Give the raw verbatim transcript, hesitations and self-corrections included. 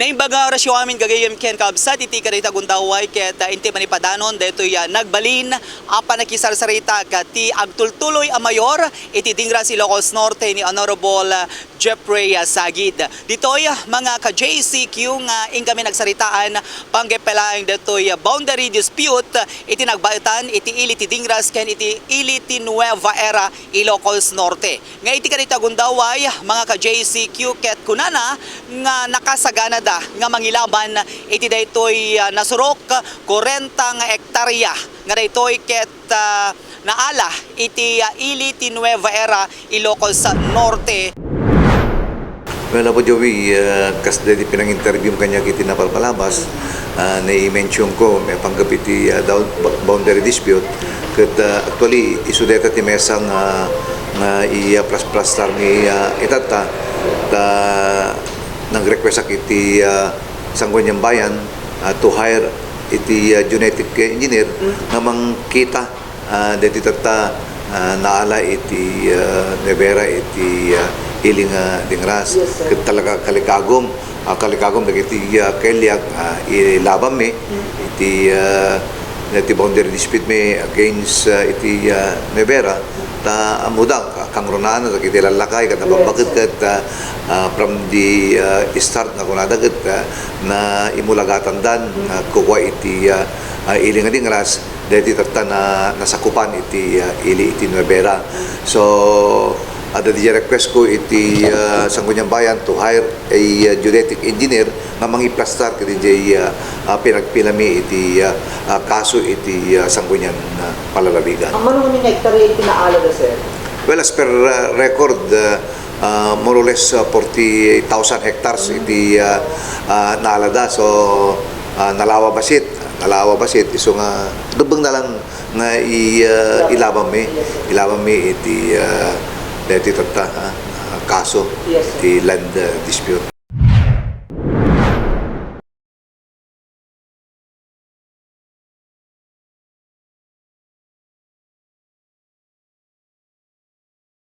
Naimbag nga orasyo amin gagayem ken kabsat iti kadayta gundaway ket, ah, inti manipadanon daytoy, ah, nagbalin a panakisarsarita ket ti agtultuloy a mayor iti Dingras, Ilocos Norte ni Honorable, ah, Jeffrey, ah, Sagid. Ditoy, ah, mga ka-J C Q nga inkami nagsaritaan, panggep laeng daytoy, ah, boundary dispute iti nagbaetan iti ili ti Dingras ken iti ili ti Nueva Era, Ilocos Norte. Nga iti kadayta gundaway, mga ka-J C Q, ket kunana nga nakasaganada nga mangilaban iti daytoy, ah, nasurok, kwarenta nga ektarya nga daytoy ket, ah, naala iti, ah, ili ti Nueva Era, Ilocos Norte. Well, Apo Joey, ah, kas daydi pinang-interview kaniak iti napalpalabas, ah, nai-mention ko, maipanggep iti, ah, daw-, ba-, boundary dispute, ket, ah, actually, isu dayta ti mesa nga, nga iya plas-plastar ni, ah, itatta, ta nag-request ak iti, ah, Sangguniang Bayan, ah, to hire iti, ah, geodetic engineer nga mangkita, ah, daytoy tatta, ah, naala iti, ah, Nueva Era iti, ah, ili nga Dingras. Yes, sir. Ket talaga kalikagum, ah, kalikagum dagiti, ah, kailiak, ah, ilabanmi iti, ah, iti boundary dispute mi against, ah, iti, ah, Nueva Era. Ta ammoda, ka-, kangrunaan dagiti lallakay, ket nababaket ket, ah, ah, from the, ah, start nga kunada ket, ah, na imulagatandan, ah, kukua iti, ah, ah, ili nga Dingras, daytoy tatta na nasakupan iti, ah, ili iti Nueva Era. So, adda diay request ko iti, ah, Sangguniang Bayan to hire a, ah, geodetic engineer nga mangiplastar ket diay, ah, ah, pinagpilami iti, ah, ah, kaso iti, ah, Sangguniang, ah, Palalawigan. Ang mano nga hektarya iti naala da, sir? Well, as per, ah, record, ah, ah, more or less, ah, forty thousand hectares iti, ah, ah, naala da. So, ah, nalawa bassit, nalawa bassit. Isu nga, dubbeng na lang nga i-, ah, ilabanmi, ilabanmi iti, ah, daytoy tatta, ah, kaso, iti land, ah, dispute.